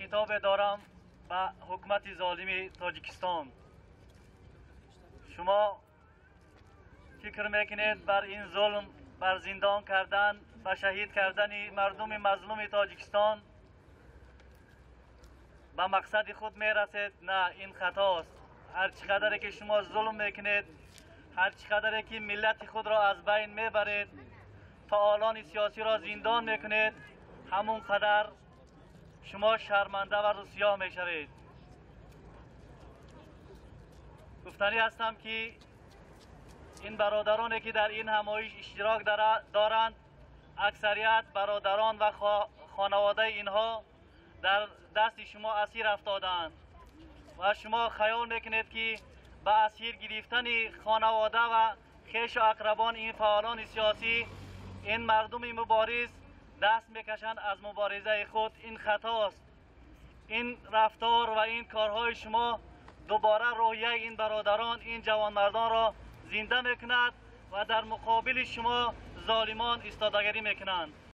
خطاب دارم به حکومت ظالم تاجیکستان. شما فکر میکنید بر این ظلم، بر زندان کردن و شهید کردن مردم مظلوم تاجیکستان به مقصد خود میرسید؟ نه، این خطاست. هر چقدر که شما ظلم میکنید، هر چقدر که ملت خود را از بین میبرید، فعالان سیاسی را زندان میکنید، همون قدر شما شرمنده و روسیاه میشوید. گفتنی هستم که این برادرانی که در این همایش اشتراک دارند، اکثریت برادران و خانواده اینها در دست شما اسیر افتادند و شما خیال میکنید که به اسیر گرفتن خانواده و خویش و اقربان این فعالان سیاسی، این مردم مبارز دست میکشند از مبارزه خود. این خطاست. این رفتار و این کارهای شما دوباره روحیه این برادران، این جوانمردان را زنده میکند و در مقابل شما ظالمان ایستادگی میکنند.